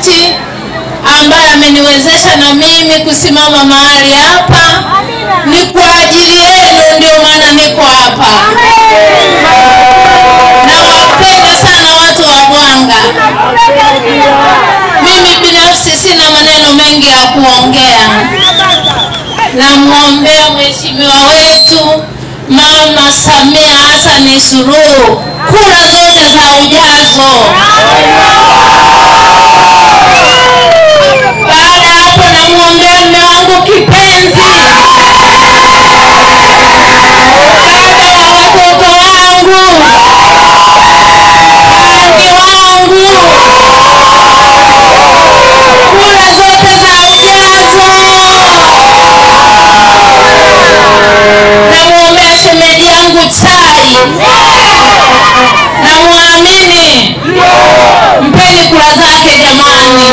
wananchi ambaye ameniwezesha na mimi kusimama mahali hapa. Ni kwa ajili yenu ndio maana niko hapa. Nawapenda sana watu wa Bwanga. Mimi binafsi sina maneno mengi ya kuongea. Namuombea mheshimiwa wetu Mama Samia Hassan Suluhu kura zote za ujazo. Baada hapo namuombea mume wangu kipenzi, baba wa watoto wangu, mke wangu, kura zote za ujazo. Namuombea shemeji yangu Chai, namuamini, mpeni kura zake jamani.